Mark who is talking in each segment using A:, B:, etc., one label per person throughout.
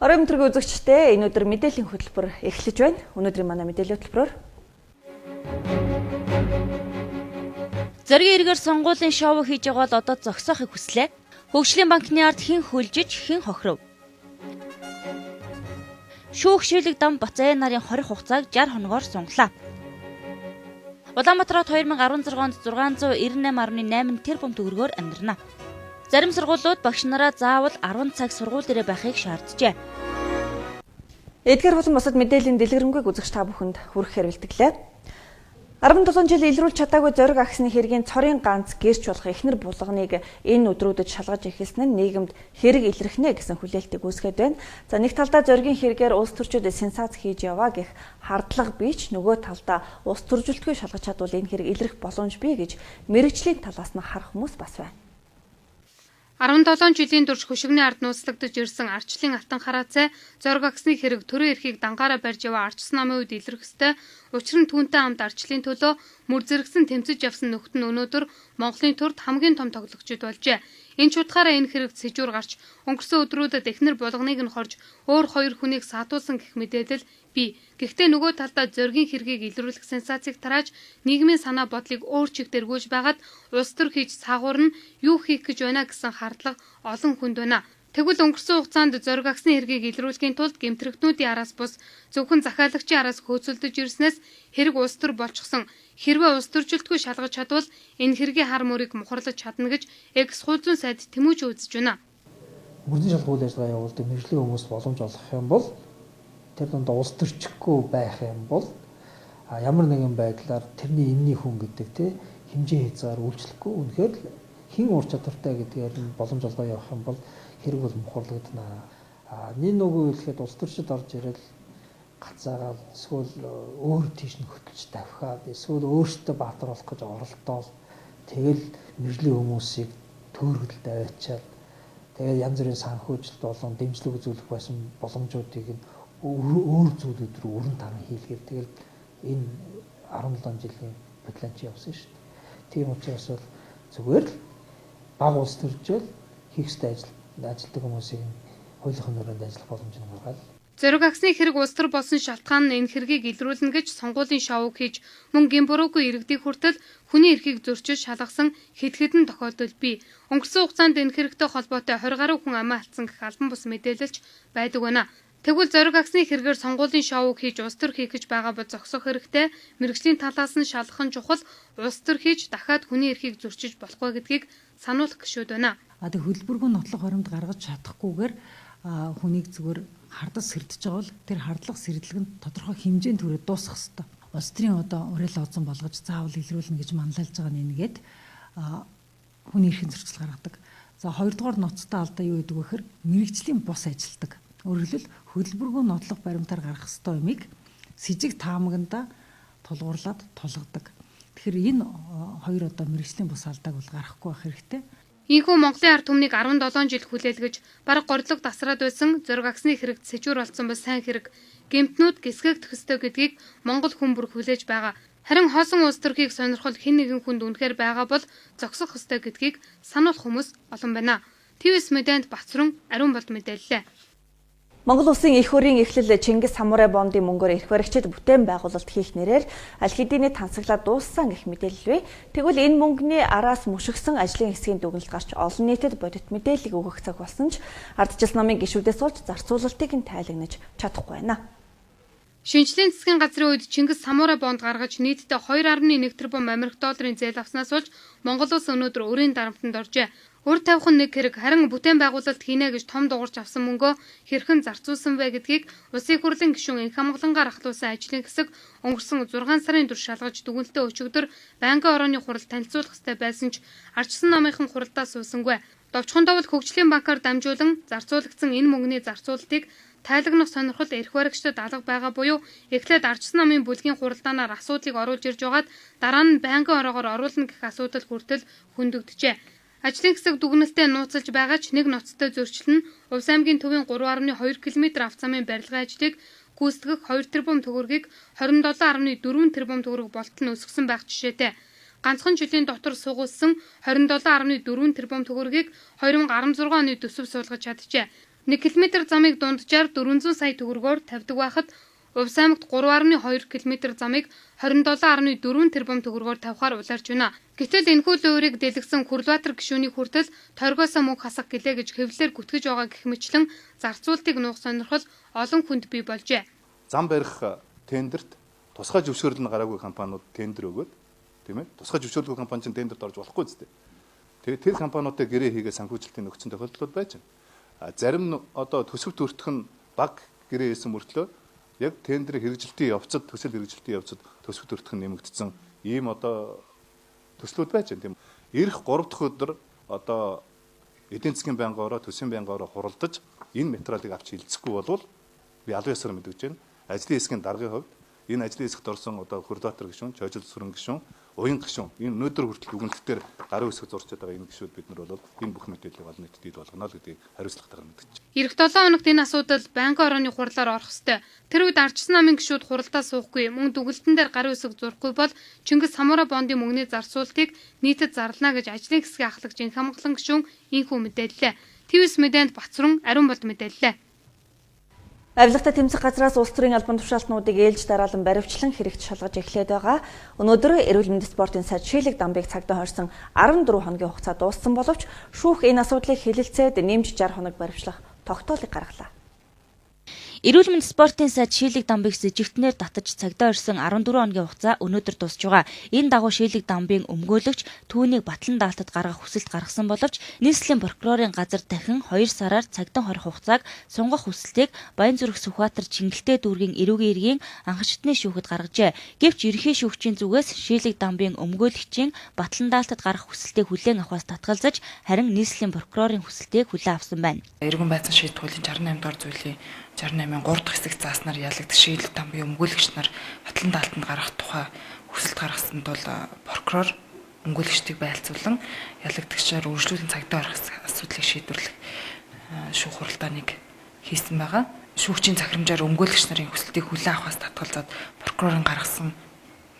A: Оройн мэдрэг үзэгчдээ, энэ өдөр мэдээллийн хөтөлбөр эхлэж байна. Өнөөдрийн манай мэдээллийн хөтөлбөрөөр
B: Зоригийн эргээр сонгуулийн шоу хийж байгаа бол одоо зогсоохыг хүслээ. Хөгжлийн банкны ард хэн хөлжиж, хэн хохиров. Шүүх шилэг дам Бацаа нарын хорих хугацааг 60 хоногоор сунгалаа. Улаанбаатар хот 2016 онд 698.8 тэрбум төгрөгөөр амьдрна. Зарим сургуулиуд багш нараа заавал 10 цаг сургууль дээрээ байхыг шаарджээ.
A: Эдгээр болон бусад мэдээллийн дэлгэрэнгүй үзэгч та бүхэнд хүргэхээр бэлтгэлээ. 17 жил илрүүлж чадаагүй зориг агсны хэргийн цорын ганц гэрч болох эхнэр булганыг энэ өдрүүдэд шалгаж эхэлсэн нь нийгэмд хэрэг илэрхнэ гэсэн хүлээлтийг үүсгээд байна. За, нэг талдаа зоригийн хэрэгээр улс төрчид сенсац хийж яваа гэх хардлага бий ч, нөгөө талдаа улс төржилтгүй шалгаж чадвал энэ хэрэг илрэх боломж бий гэж мэргэжлийн талаас нь харах хүмүүс бас байна.
C: 17 жилийн турш хөшигний ард нууцлагдаж ирсэн ардчлалын алтан хараацай зориг агсны хэрэг төрийн эрхийг дангаараа барьж яваа ардчсан намын үед илрэх ёстой. Учир нь түүнтэй хамт ардчлалын төлөө мөр зэрэгсэн тэмцэж явсан нөхд нь өнөөдөр Монголын төрд хамгийн том тоглогчид болжээ. Энэ ч утгаараа энэ хэрэгт сэжүүр гарч өнгөрсөн өдрүүдэд эхнэр булганыг нь хорж өөр хоёр хүнийг саатуулсан гэх мэдээлэл бий. Гэхдээ нөгөө талдаа зоригийн хэргийг илрүүлэх сенсацийг тарааж нийгмийн санаа бодлыг өөр чигт эргүүлж байгаад улс төр хийж саагуур нь юу хийх гэж байна гэсэн хардлага олон хүнд байна. Тэгвэл өнгөрсөн хугацаанд зориг агсны хэргийг илрүүлэхийн тулд гэмтрэгтнүүдийн араас бус зөвхөн захиалагчийн араас хөөцөлдөж ирснээс хэрэг улс төр болчихсон. Хэрвээ улс төржилтгүй шалгаж чадвал энэ хэргийн хар мөрийг мухарлаж чадна гэж экс хууль зүйн сайд Тэмүүж үзэж байна.
D: Мөрдөн шалгах үйл ажиллагаа явуулдаг мэргэжлийн хүмүүс боломж олох юм бол, тэр дунд улс төрчихгүй байх юм бол, ямар нэгэн байдлаар тэрний энэний хүн гэдэг тий хэмжээ хязгаар үйлчлэхгүй, үнэхээр л хэн ур чадвартай гэдгээр нь боломж олгоо явах юм бол хэрэг бол мухарлагдана. А нэг нөгөө хэлэхэд улс төрчид орж ирэл гацаагаал, эсвэл өөр тийш нь хөтөлж давхиад, эсвэл өөрсдөө баатар болох гэж оролдоол, тэгэл мэргэжлийн хүмүүсийг төөрөгдөлд аваачаал, тэгээд янз бүрийн санхүүжилт болон дэмжлэг үзүүлэх байсан боломжуудыг нь өөр зүйлүүд рүү өрн таран хийлгээр, тэгэл энэ 17 жилийн бодлон чи явсан шүү дээ. Тийм учраас бол зүгээр л баг улс төржөөл хийх ёстой ажил ажилтдаг хүмүүсийг хуулийн өрөөнд ажиллах боломж нь гаргаад.
C: Зориг агсны хэрэг улс төр болсон шалтгаан нь энэ хэргийг илрүүлнэ гэж сонгуулийн шоуг хийж мөн гэм буруугүй иргэдийг хүртэл хүний эрхийг зөрчиж шалгасан хэд хэдэн тохиолдол бий. Өнгөрсөн хугацаанд энэ хэрэгтэй холбоотой 20 гаруй хүн амиа алдсан гэх албан бус мэдээлэлч байдаг байна. Тэгвэл зориг агсны хэрэгээр сонгуулийн шоуг хийж улс төр хийх гэж байгаа бол зогсох хэрэгтэй. Мэргэжлийн талаас нь шалгах нь чухал. Улс төр хийж дахиад хүний эрхийг зөрчиж болохгүй гэдгийг сануулах гишүүд байна.
E: А тэг хөдөлбөргүй нотлох хоримд гаргаж чадахгүйгээр хүнийг зүгээр хардаж сэрдэж байгаа бол тэр хардлага сэрдлэг нь тодорхой хэмжээнд хүрээд дуусах хэвээр. Улс төрийн одоо уриал оозон болгож заавал илрүүлнэ гэж манлайлж байгаа нь энгээд хүний эрхийн зөрчил гаргадаг. За, хоёрдугаар ноцтой алдаа юу гэдэг вэ гэхээр мэргэжлийн бус ажилтдаг. Өөрөөр хэлбэл, хөдөлбөргүй нотлох баримтаар гаргах ёстой юмыг сэжиг таамагнда тулгуурлаад тулгадаг. Тэгэхээр энэ хоёр одоо мэргэжлийн бус алдааг бол гаргахгүй байх хэрэгтэй.
C: Ийхүү Монголын ард түмнийг 17 жил хүлээлгэж бараг горилго дасраад байсан зориг агсны хэрэгт сэжүүр олдсон бол сайн хэрэг. Гэмтнүүд гисгэгдэх ёстой гэдгийг Монгол хүн бүр хүлээж байгаа. Харин хоосон улс төрхийг сонирхол хэн нэгэн хүнд үнэхээр байгаа бол зогсох ёстой гэдгийг сануулах хүмүүс олон байна. ТВС мэдээнд Бацрун Ариун болд мэдээллээ.
A: Монгол улсын эх өрийн эхлэл Чингис Самурай Бондын мөнгөөр эрх баригчид бүтээн байгуулалт хийх нэрээр аль хэдийний тансаглаад дууссан гэх мэдээлэл бий. Тэгвэл энэ мөнгөний араас мөшгсөн ажлын хэсгийн дүгнэлт гарч олон нийтэд бодит мэдээллийг өгөх цаг болсон ч ардчилсан намын гишүүдээс болж зарцуулалтыг нь тайлагнаж чадахгүй байна.
C: Шинжлэлийн засгийн газрын үед Чингис Самурай Бонд гаргаж нийтдээ 2.1 тэрбум Америк долларын зээл авснаас болж Монгол улс өнөөдөр өрийн дарамтанд оржээ. Үр тавих нь нэг хэрэг, харин бүтээн байгуулалт хийнэ гэж том дуурч авсан мөнгөө хэрхэн зарцуулсан вэ гэдгийг Улсын хурлын гишүүн Энх Амгалангаар ахлуулсан ажлын хэсэг өнгөрсөн 6 сарын турш шалгаж дүгнэлтээ өчигдөр байнгын орооны хурал танилцуулах ёстой байсан ч ардчсан намынхан хуралдаа суусангүй. Довчхон Давал хөгжлийн банкар дамжуулан зарцуулагдсан энэ мөнгөний зарцуулалтыг тайлагнах сонирхол эрх баригчдад алга байгаа буюу эхлээд ардчсан намын бүлгийн хуралдаанаар асуудлыг оруулж ирж байгаад дараа нь байнгын ороогоор оруулна гэх асуудал хүртэл хөндөгдөжээ. Ажлын хэсэг дүгнэлтээ нууцлж байгаа ч нэг ноцтой зөрчил нь Увс аймгийн төвийн 3.2 км авто замын барилгын ажлыг гүйцэтгэх 2 тэрбум төгрөгийг 27.4 тэрбум төгрөг болтол нь өсгсөн байх жишээтэй. Ганцхан жилийн дотор сугуулсан 27.4 тэрбум төгрөгийг 2016 оны төсөв суулгаж чаджээ. 1 км замыг дунджаар 400 сая төгрөгөөр тавьдаг байхад Увс аймагт 3.2 км замыг 27.4 тэрбум төгрөгөөр тавихаар улаарч байна. Гэтэл энэхүү луурийг дэлгэсэн Хүрлбаатар гишүүний хүртэл торгоосоо мөнгө хасах гэлээ гэж хэвлэлээр гүтгэж байгаа гэх мэтлэн зарцуултыг нуух сонирхол олон хүнд бий болжээ.
F: Зам барих тендерт тусгай зөвшөөрөл нь гараагүй компаниуд тендер өгөөд, тийм ээ, тусгай зөвшөөрлгүй компани чинь тендерт орж болохгүй зү. Тэгээд тэр компаниудыг гэрээ хийгээ санхүүжилтийн нөхцөн тохиолдлууд байж байна. Зарим одоо төсөв төртөх нь баг гэрээ хийсэн мөртлөө яг тендерийн хэрэгжилтийн явцад, төсөл хэрэгжилтийн явцад төсөв төртөх нь нэмэгдсэн ийм одоо төслүүд байж байна, тийм. Ирэх 3 дахь өдөр одоо эдийн засгийн байнгын ороо, төсвийн байнгын ороо хуралдаж энэ материалыг авч хилцэхгүй болвол би албан ёсоор мэдгэж байна. Ажлын хэсгийн даргын хувьд энэ ажлын хэсэгт орсон одоо Хүрлбаатар гишүүн, Чожил сүрэн гишүүн, Уян гишүүн энэ өнөөдөр хүртэл дүгнэлтээр гарын үсэг зурчаад байгаа энэ гишүүд бид нар бол энэ бүх мэдээллийг олон нийтэд ил болгоно л гэдгийг хариуцлагатайгаар мэдгэж байна.
C: Ирэх 7 хоногт энэ асуудал байнгын орооны хурлаар орох ёстой. Тэр үед ардчсан намын гишүүд хуралдаа суухгүй, мөн дүгэлтэн дээр гарын үсэг зурхгүй бол Чингис Самурай бондын мөнгөний зарцуултыг нийтэд зарлана гэж ажлын хэсгийн ахлагч Инх Хамглан гишүүн инхүү мэдээллээ. ТВС мэдээнд Бацрун Ариун болд мэдээллээ.
A: Авилгатай тэмцэх газраас улс төрийн албан тушаалтнуудыг ээлж дараалан баривчлан хэрэгт шалгаж эхлээд байгаа. Өнөөдөр эрүүл мэндийн спортын сайд Шийлэг Дамбыг цагдаа хорьсон 14 хоногийн хугацаа дууссан боловч шүүх энэ асуудлыг хэлэлцээд нэмж 60 хоног баривчлах тогтоолыг гаргалаа.
B: Эрүүл мэнд спортын сайд Шийлэг Дамбыг сэжигтнээр татаж цагдаа орсон 14 хоногийн хугацаа өнөөдөр дуусж байгаа. Энэ дагуу Шийлэг Дамбын өмгөөлөгч түүнийг батлан даалтад гаргах хүсэлт гаргасан боловч нийслэлийн прокурорын газар дахин 2 сараар цагдаа хорих хугацааг сунгах хүсэлтийг Баянзүрх Сүхбаатар Чингэлтэй дүүргийн эрүүгийн иргэн анхшитны шүүхэд гаргажээ. Гэвч ерөнхий шүүгчийн зүгээс Шийлэг Дамбын өмгөөлөгчийн батлан даалтад гаргах хүсэлтийг хүлээн авахаас татгалзаж харин нийслэлийн прокурорын хүсэлтийг хүлээн авсан байна.
G: Эргэн байцан шийдэх хуулийн 68 дугаар зүйлийн 68-ын 3 дахь хэсэг зааснаар ялагдах Шийлэг Дамбын өмгөөлөгч нар батлан даалтанд гаргах тухай хүсэлт гаргасан тул прокурор өмгөөлөгчдийг байлцуулан ялагдагчаар үргэлжлүүлэн цагдаа орох асуудлыг шийдвэрлэх шүүх хуралдааныг хийсэн байгаа. Шүүгчийн захирамжаар өмгөөлөгч нарын хүсэлтийг хүлээн авахаас татгалзаад прокурорын гаргасан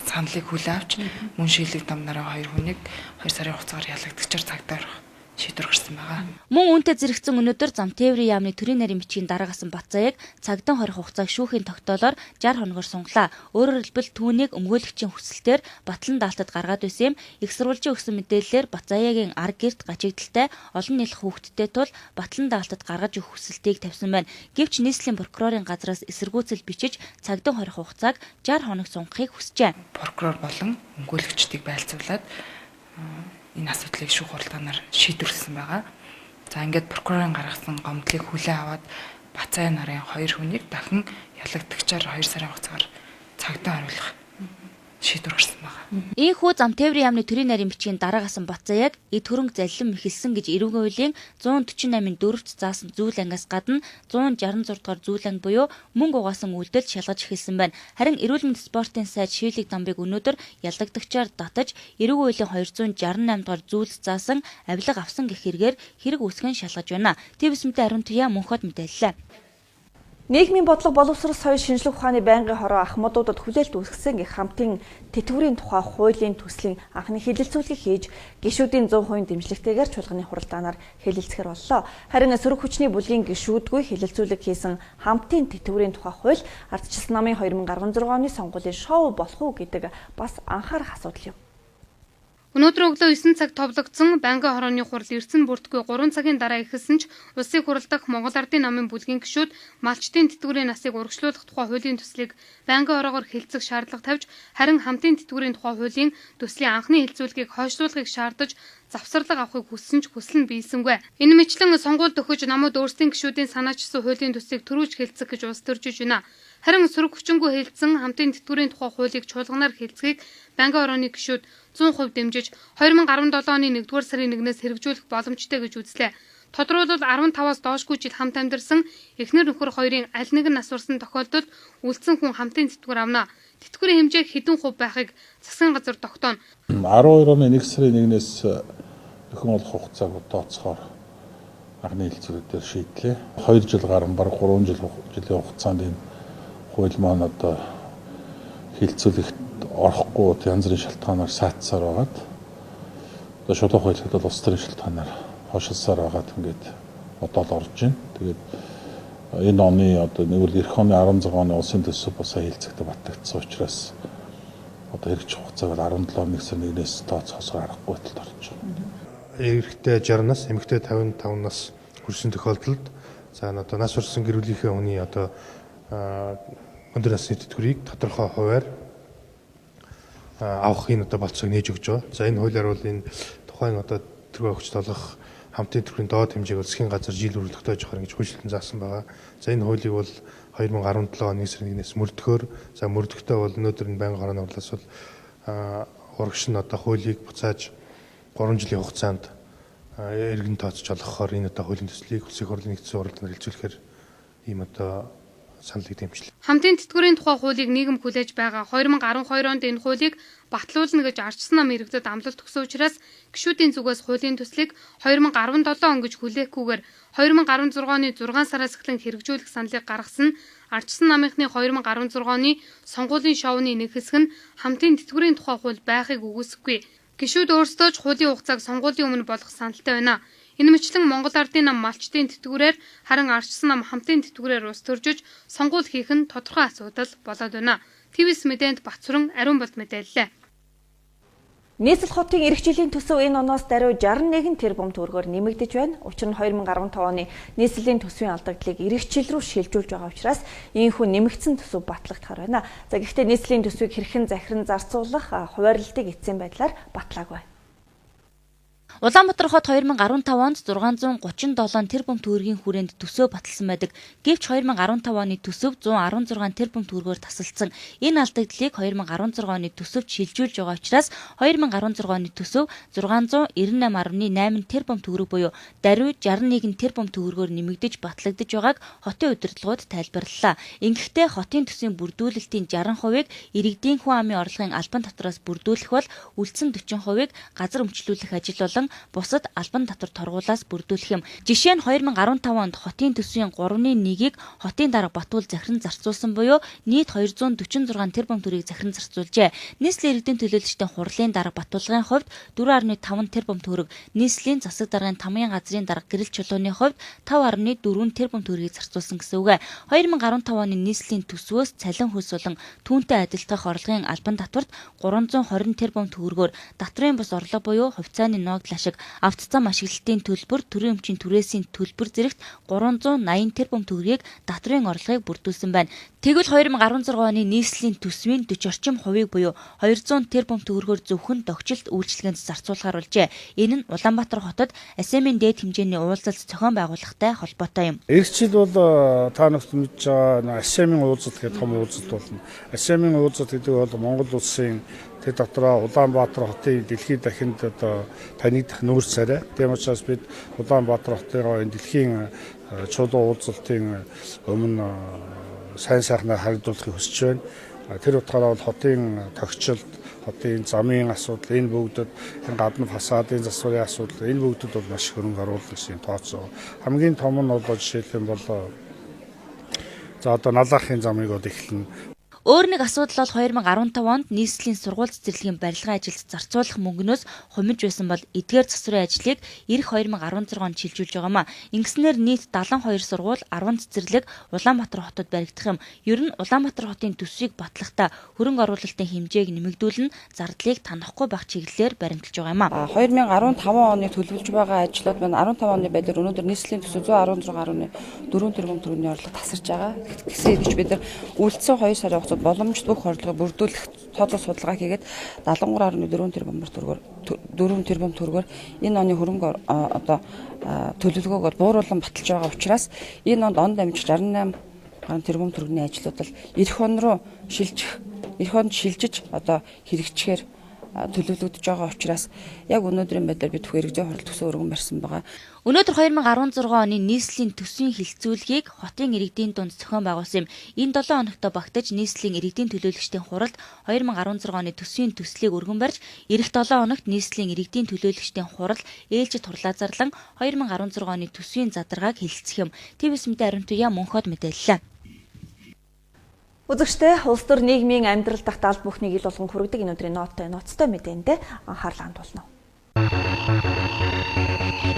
G: саналыг хүлээн авч мөн Шийлэг Дам нарын 2 хүнийг 2 сарын хугацаагаар ялагдагчаар цагдаа орох шийдвэр гарсан байгаа.
B: Мөн үүнтэй зэрэгцэн өнөөдөр зам тээврийн яамны төрийн нарийн бичгийн дарга асан Батзаяаг цагдан хорих хугацааг шүүхийн тогтоолоор 60 хоногор сунгалаа. Өөрөөр хэлбэл түүнийг өмгөөлөгчийн хүсэлтээр батлан даалтад гаргаад байсан юм. Их сурвалжийн өгсөн мэдээллээр Батзаяагийн ар герт гажигдaltaй олон нийлэх хүүхэдтэй тул батлан даалтад гаргаж өгөх хүсэлтийг тавьсан байна. Гэвч нийслэлийн прокурорын газраас эсэргүүцэл бичиж цагдан хорих хугацааг 60 хоног сунгахыг хүсжээ.
G: Прокурор болон өмгөөлөгчдийг байлцуулаад энэ асуудлыг шүүх хуралдаанаар шийдвэрлсэн байгаа. За ингээд прокурорын гаргасан гомдлыг хүлээн аваад Бацаа нарын 2 хүнийг дахин ялагдагчаар 2 сарын хугацаагаар цагдаа хариулах шийдвэр гарсан байгаа.
B: Ийхүү зам тээврийн яамны төрийн нарийн бичгийн дарга асан Батзаяаг эд хөрөнгө заллин мэхэлсэн гэж эрүүгийн хуулийн 148-ын 4-т заасан зүйл ангиас гадна 166 дугаар зүйл анги буюу мөнгө угаасан үйлдэл шалгаж эхэлсэн байна. Харин эрүүл мэнд спортын сайд Шийлэг Дамбыг өнөөдөр ялагдагчаар татаж эрүүгийн хуулийн 268 дугаар зүйлд заасан авилга авсан гэх хэрэгээр хэрэг үүсгэн шалгаж байна. ТВС мэдээ Ариун Туяа Мөнхөд мэдээллээ.
A: Нийгмийн бодлого боловсрол соёл шинжлэх ухааны байнгын хороо ахмадуудад хүлээлт үүсгэсэн гэх хамтын тэтгэврийн тухай хуулийн төслийн анхны хэлэлцүүлгийг хийж гишүүдийн 100% дэмжлэгтэйгээр чуулганы хуралдаанаар хэлэлцэхэр боллоо. Харин сөрөг хүчний бүлгийн гишүүдгүй хэлэлцүүлэг хийсэн хамтын тэтгэврийн тухай хууль ардчилсан намын 2016 оны сонгуулийн шоу болох уу гэдэг бас анхаарах асуудал юм.
C: Өнөөдөр өглөө 9 цаг товлогдсон байнгын хорооны хурал эрдсэн бүртгүй 3 цагийн дараа эхэлсэн ч улсыг хуралдах Монгол Ардын намын бүлгийн гишүүд малчдын тэтгэврийн насыг урагшлуулах тухай хуулийн төслийг байнгын ороогоор хэлэлцэх шаардлага тавьж харин хамтын тэтгэврийн тухай хуулийн төслийн анхны хэлэлцүүлгийг хойшлуулахыг шаардаж завсарлага авахыг хүссэн ч хүсэл нь биелсэнгүй. Энэ мэтлэн сонгуульд өгөж намууд өөрсдийн гишүүдийн санаачилсан хуулийн төслийг түрүүж хэлэлцэх гэж улс төржиж байна. Харин сөрөг хүчингү хэлэлцсэн хамтын тэтгэврийн тухай хуулийг чуулганаар хэлэлцэхийг байнгын орооны гишүүд 100% дэмжиж 2017 оны 1-р сарын 1-ээс хэрэгжүүлэх боломжтой гэж үзлээ. Тодорхойлбол 15-аас доошгүй жил хамт амьдарсан эхнэр нөхөр хоёрын аль нэг нь нас барсан тохиолдолд үлдсэн хүн хамтын тэтгэвэр авна. Тэтгэврийн хэмжээ хэдэн хувь байхыг засгийн газар тогтооно.
H: 12 оны 1 сарын 1-ээс нөхөн олох хугацааг тооцохоор анхны хэлэлцүүлэг дээр шийдлээ. 2 жил гарan бараг 3 жилийн хугацаанд энэ хууль маань одоо хэлэлцүүлэгт орохгүй янз бүрийн шалтгаанаар саатсаар байгаад одоо шулуух хэлэхэд бол улс төрийн шалтгаанаар хойшилсаар байгаад ингээд одоо л орж байна. Тэгээд энэ оны одоо нэгвэл эх оны 16 оны улсын төсөв бас хэлцэгтэ батлагдсан учраас одоо хэрэгжих хугацааг 17 оны 1 сарын 1-ээс тооцоосоор аргагүй талд орж байгаа.
I: Эрэгтэй 60 нас, эмэгтэй 55 нас хүрсэн тохиолдолд за одоо нас барсан гэр бүлийнхээ хүний одоо өндөр насны тэтгэврийг тодорхой хувиар авах энэ одоо болцоог нээж өгч байгаа. За энэ хуулиар бол энэ тухайн одоо тэрхүү өгч толгох хамтын төрхийн доод хэмжээг бол засгийн газар жил бүр тогтоож явахаар ингэж хуульчлан заасан байгаа. За энэ хуулийг бол 2017 оны 1 сарын 1-ээс мөрдөхөөр, за мөрдөхтөө бол өнөөдөр энэ байнгын хорооны хурлаас бол урагш нь одоо хуулийг буцааж 3 жилийн хугацаанд эргэн тооцож олгохоор энэ одоо хуулийн төслийг Улсын хурлын нэгдсэн хурлд хэлцүүлэхээр ийм одоо саналыг дэмжлээ.
C: Хамтын тэтгэврийн тухай хуулийг нийгэм хүлээж байгаа. 2012 онд энэ хуулийг батлуулна гэж Арчсан нам иргэдэд амлалт өгсөн учраас гишүүдийн зүгээс хуулийн төслийг 2017 он гэж хүлээхгүйгээр 2016 оны 6 сараас эхлэн хэрэгжүүлэх саналыг гаргасан нь Арчсан намынхны 2016 оны сонгуулийн шоуны нэг хэсэг нь хамтын тэтгэврийн тухай хууль байхыг үгүйсэхгүй. Гишүүд өөрсдөө ч хуулийн хугацааг сонгуулийн өмнө болгох саналтай байна. Энэ мэтлэн Монгол Ардын нам малчдын тэтгэврээр харин Арчсан нам хамтын тэтгэврээр улс төржиж сонгуул хийх нь тодорхой асуудал болоод байна. ТВС мэдээнд Батсүрэн Ариун болд мэдээллээ.
A: Нийслэл хотын эх жилийн төсөв энэ оноос даруй 61 тэрбум төгрөгөөр нэмэгдэж байна. Учир нь 2015 оны нийслэлийн төсвийн алдагдлыг эх жил рүү шилжүүлж байгаа учраас ийхүү нэмэгдсэн төсөв батлагдахаар байна. За гэхдээ нийслэлийн төсвийг хэрхэн захиран зарцуулах хуваарлтыг эцсийн байдлаар батлаагүй.
B: Улаанбаатар хот 2015 онд 637 тэрбум төгрөгийн хүрээнд төсөө баталсан байдаг. Гэвч 2015 оны төсөв 116 тэрбум төгрөгөөр тасалдсан. Энэ алдагдлыг 2016 оны төсөвт шилжүүлж байгаа учраас 2016 оны төсөв 698.8 тэрбум төгрөг буюу даруй 61 тэрбум төгрөгөөр нэмэгдэж батлагдаж байгааг хотын удирдлагууд тайлбарлалаа. Ингэхдээ хотын төсвийн бүрдүүлэлтийн 60%-ыг иргэдийн хүн амын орлогын албан татвараас бүрдүүлэх бол үлдсэн 40%-ыг газар өмчлүүлэх ажил болон бусад албан татвар торгуулаас бүрдүүлэх юм. Жишээ нь 2015 онд хотын төсвийн 3.1-ийг хотын дарга Батүл захиран зарцуулсан буюу нийт 246 тэрбум төгрөгийг захиран зарцуулжээ. Нийслэлийн иргэдийн төлөөлөгчдийн хурлын дарга Батулгын хувьд 4.5 тэрбум төгрөг, нийслэлийн засаг даргын тамгын газрын дарга гэрэл чулууны хувьд 5.4 тэрбум төгрөгийг зарцуулсан гэсэн үг. 2015 оны нийслэлийн төсвөөс цалин хөлс болон түүнтэй адилтгах орлогын албан татварт 320 тэрбум төгрөгөөр татврын бус орлого буюу хувьцааны ноогдол ашиг, авто зам ашиглалтын төлбөр, төрийн өмчийн түрээсийн төлбөр зэрэгт 380 тэрбум төгрөгийг татврын орлогыг бүрдүүлсэн байна. Тэгвэл 2016 оны нийслэлийн төсвийн 40 орчим хувийг буюу 200 тэрбум төгрөгөөр зөвхөн догчлолт үйлчилгээнд зарцуулахаар болжээ. Энэ нь Улаанбаатар хотод АСМ-ийн дээд хэмжээний уулзалт зохион байгуулалттай холбоотой юм.
J: Эх жил бол та нарт мэдж байгаа АСМ-ийн уулзалт гэдэг том уулзалт болно. АСМ-ийн уулзалт гэдэг бол Монгол улсын тэр дотроо Улаанбаатар хотын дэлхийн дахинд одоо танигдах нүүр царай. Тийм учраас бид Улаанбаатар хотын энэ дэлхийн чулуу уулзалтын өмнө сайн сайхнаар харагдуулахыг хүсэж байна. Тэр утгаараа бол хотын тогтчлолт, хотын замын асуудал, энэ бүгдэд энэ гадна фасадын засварын асуудал, энэ бүгдэд бол маш их хөрөнгө оруулах гэсэн тооцоо. Хамгийн том нь бол жишээлх юм бол за одоо Налаахын замыг бол эхлэнэ.
B: Өөр нэг асуудал бол 2015 онд нийслэлийн сургууль цэцэрлэгийн барилгын ажилд зарцуулах мөнгнөөс хумиж байсан бол эдгээр засварын ажлыг эх 2016 онд шилжүүлж байгаамаа. Ингэснээр нийт 72 сургууль, 10 цэцэрлэг Улаанбаатар хотод баригдах юм. Ер нь Улаанбаатар хотын төсвийг батлахдаа хөрөнгө оруулалтын хэмжээг нэмэгдүүлэн зардлыг танахгүй байх чиглэлээр баримталж байгаа юм а.
K: 2015 оны төлөвлөж байгаа ажлууд маань 15 оны байдлаар өнөөдөр нийслэлийн төсөв 116.4 тэрбум төгрөгийн орлого тасарч байгаа. Тэгсэн хэдий ч бид нар үлдсэн 2 сарын хугацаанд боломжтой бүх орлогыг бүрдүүлэх тооцоо судалгаа хийгээд 73.4 тэрбум төгрөгөөр энэ оны хөрөнгө одоо төлөвлөгөөг бол бууруулан баталж байгаа учраас энэ онд он дамжиж 68 гаруй тэрбум төгрөгийн ажлууд бол эх он руу шилжих, эх онд шилжиж одоо хэрэгжихээр төлөвлөгдөж байгаа учраас яг өнөөдрийн байдлаар бид бүх иргэдийн хурал төсөв өргөн барьсан байгаа.
B: Өнөөдөр 2016 оны нийслэлийн төсвийн хэлцүүлгийг хотын иргэдийн дунд зохион байгуулсан юм. Энэ 7 хоногт багтаж нийслэлийн иргэдийн төлөөлөгчдийн хуралд 2016 оны төсвийн төслийг өргөн барьж, эх 7 хоногт нийслэлийн иргэдийн төлөөлөгчдийн хурал ээлжид хурлаа зарлан 2016 оны төсвийн задаргааг хэлэлцэх юм. ТВС мэдээ Аримтуяа Мөнхөд мэдээллээ.
A: Үзэгчдээ улс төр нийгмийн амьдрал дахь далд бүхнийг ил болгон хүргэдэг энэ өдрийн ноцтой мэдээндээ анхаарлаа хандуулна.
L: За,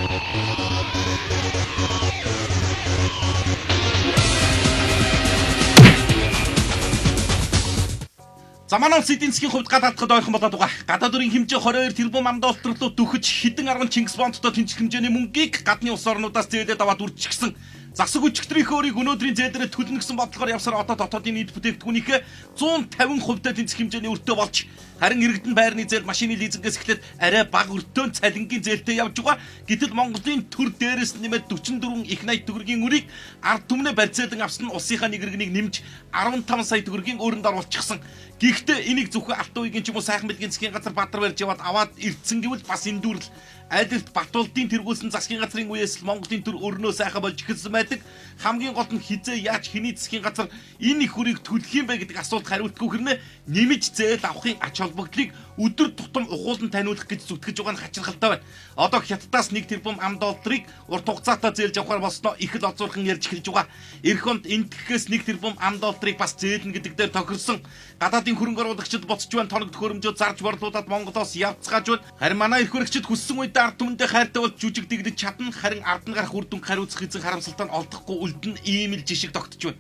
L: манай улс эдийн засгийн хувьд гадаадхад ойрхон болоод байгаа. Гадаад өрийн хэмжээ 22 тэрбум ам доллар руу дөхөж, хэдэн арван Чингис бондтой тэнцэх хэмжээний мөнгийг гадны улс орнуудаас зээлээд аваад үржчихсэн. Засаг өчигдрийнхөө өрийг өнөөдрийн зээлээрээ төлнө гэсэн бодлогоор явсаар одоо дотоодын нийт бүтээгдэхүүнийхээ 150% тэнцэх хэмжээний өртөө болж, харин иргэдэн байрны зээл, машины лизингээс эхлээд арай бага өртөө цалингийн зээлтэй явж байгаа. Гэтэл Монголын төр дээрээс нэмээд 44 их 80 төгрөгийн өрийг ард түмнээ барьцаалан авсан нь улсынхаа нэг иргэнийг нэмж 15 сая төгрөгийн өрөнд оруулчихсан. Гэхдээ энийг зөвхөн алтан үеийн ч юм уу сайхан бэлгийн засгийн газар бадар барьж яваад аваад ирдсэн гэвэл бас эндүүрэл. Айлт Батулдын тэргүүлсэн засгийн газрын үеэс л Монголын төр өрнөө сайхан болж эхэлсэн байдаг. Хамгийн гол нь хизээ яаж хэний засгийн газар энэ их хүрийг төлөх юм бэ гэдэг асуулт хариултгүй хэрнээ нэмж зээл авахын ач холбогдлыг өдөр тутам ухуулан таниулах гэж зүтгэж байгаа нь хачирхалтай байна. Одоо Хятадаас 1 тэрбум ам долларыг урт хугацаатай зээлж авахар болсноо их л олзуурхан ярьж эхэлж байгаа. Эх онд энтгэхээс 1 тэрбум ам долларыг бас зээлнэ гэдэг дээр тохирсон. Гадаадын хөрөнгө оруулагчид буцаж байна, тоног төхөөрөмжөө зарж борлуулад Монголоос явцгааж байна. Харин манай эрх баригчид хүссэн үедээ ард түмэндээ хайртай болж жүжиг дэглэж чадна. Харин ард нь гарах үр дүнг хариуцах эзэн харамсалтай нь олдохгүй үлдэн ийм л жишг тогтож байна.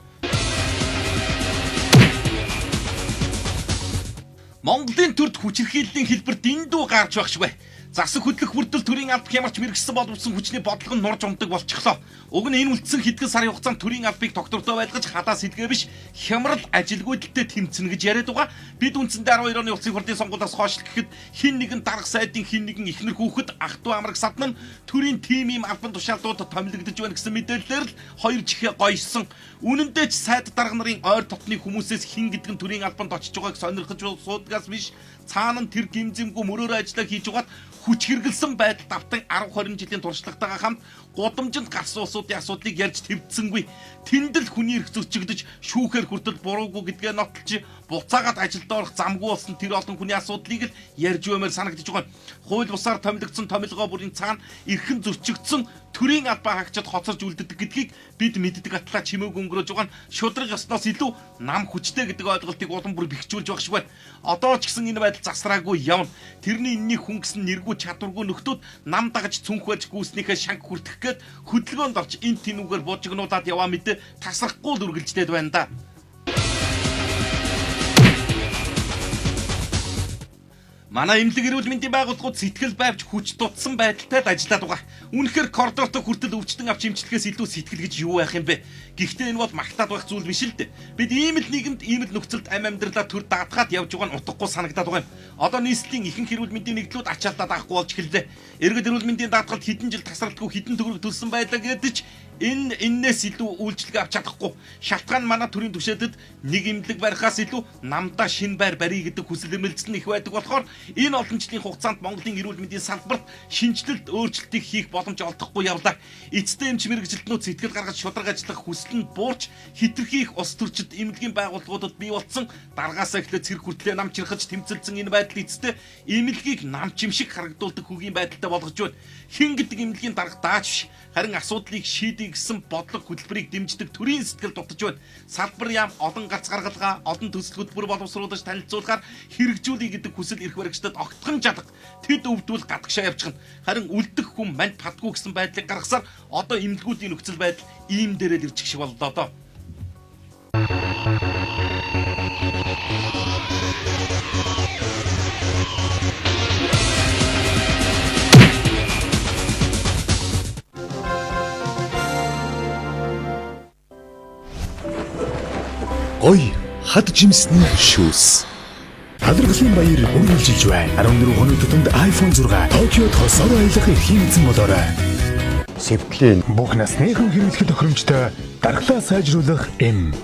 L: Монголын төрд хүчирхийллийн хэлбэр дэндүү гарч байх швэ. Засаг хөдлөх бүрдэл төрийн алба хямарч мэрэгсэн боловсон хүчний бодлого нь нурж ундаг болчихлоо. Уг нь энэ үлдсэн хэдхэн сарын хугацаанд төрийн албыг тогтвортой байлгаж хадаас эдгээ биш хямрал ажилгүйдэлтэй тэмцэнэ гэж яриад байгаа. Бид үндсэндээ 12 оны улсын хурлын сонгуулиас хойш гэхэд хин нэгэн дарга сайдын хин нэгэн эхнэр хүүхэд ах トゥ амраг садан нь төрийн тим им албан тушаалтууд томилогдож байна гэсэн мэдээллээр л хоёр чихээ гойсон. Үнэндээ ч сайд дарга нарын ойр дотны хүмүүсээс хин гэдэг нь төрийн албанд очиж байгааг сонирхож суудгаас биш, цаана нь тэр гимзэмгүй мөрөөрөө ажиллаа хийж байгаад хүч хэрэгэлсэн байдалд автан 10 20 жилийн туршлагатайгаа хамт гудамжинд гарсан улсуудын асуудлыг ярьж твдсэнгүй. Тэнд л хүний эрх зөрчигдөж шүүхээр хүртэл буруугүй гэдгээ нотолж буцаагаад ажилд орох замгүй болсон тэр олон хүний асуудлыг л ярьж баймаар санагдаж байгаа. Хууль бусаар томилогдсон томилгоо бүрийн цаана эрхэн зөрчигдсөн төрийн албаа хаагчид хоцорж үлддэг гэдгийг бид мэддэг атлаа чимээг өнгөрөөж байгаа нь шудраг ёсноос илүү нам хүчтэй гэдэг ойлголтыг улам бүр бэхжүүлж байх шиг байна. Одоо ч гэсэн энэ байдал засраагүй явна. Тэрний энэний хүн гэсэн нэргүй чадваргүй нөхдүүд нам дагаж цүнх барьж гүйснийхээ шанх хүртэх гээд хөдөлгөөнд орж эн тэнүүгээр бужигнуулаад яваа мэдээ тасрахгүй л үргэлжлээд байна да. Манай эмнэлэг эрүүл мэндийн байгууллагууд сэтгэл байвч хүч дутсан байдалтай л ажиллаад байгаа. Үнэхээр коридортой хүртэл өвчтөн авч эмчлэхээс илүү сэтгэл гэж юу байх юм бэ? Гэхдээ энэ бол магтаад байх зүйл биш л дээ. Бид ийм л нийгэмд, ийм л нөхцөлд ам амьдралаа төр даатгаад явж байгаа нь утгагүй санагдаад байгаа юм. Одоо нийслэлийн ихэнх эрүүл мэндийн нэгдлүүд ачаалтаа даахгүй болж эхэллээ. Иргэд эрүүл мэндийн даатгалд хэдэн жил тасралтгүй хэдэн төгрөг төлсөн байлаа гэдэг ч энэ эннээс илүү үйлчилгээ авч чадахгүй. Шалтгаан манай төрийн түшээдэд нэг эмнэлэг барихаас илүү намдаа шин байр барья гэдэг хүсэл эрмэлзэл нь их байдаг болохоор энэ олон жилийн хугацаанд Монголын эрүүл мэндийн салбарт шинэчлэлт өөрчлөлтийг хийх боломж олдохгүй явлаа. Эцэстээ эмч мэргэжилтнүүд сэтгэл гаргаж шударга ажиллах хүсэл нь буурч хитрхи их улс төрчид эмнэлгийн байгууллагуудад бий болсон даргаасаа эхлээд цэрэг хүртлээ нам чирхаж тэмцэлсэн энэ байдал эцэстээ эмнэлгийг нам чим шиг харагдуулдаг хөгийн байдалтай болгож байна. Хэн гэдэг эмнэлгийн дарга даач биш, харин асуудлыг шийдэх гэсэн бодлого хөтөлбөрийг дэмждэг төрийн сэтгэл дутаж байна. Салбар яам олон гарц гаргалгаа, олон төсөл хөтөлбөр боловсруулаж танилцуулахаар хэрэгжүүлэе гэдэг хүсэл эрх баригчдад огтхон чадах. Тэд өвдвөл гадагшаа явчихна. Харин үлдэх хүн манд падгүй гэсэн байдлыг гаргасаар одоо эмнэлгүүдийн нөхцөл байдал ийм дээрээ л ирчих шиг боллоо доо.
M: Гой хад жимсний шүүс. Талархлын баяр үргэлжилж байна. 14 хоног тутамд iPhone 6 Токиод хосоор аялах эрхийн эзэн болоорой. Сэвтлийн бүх насныхан хэрэглэх тохиромжтой дархлаа сайжруулах эм.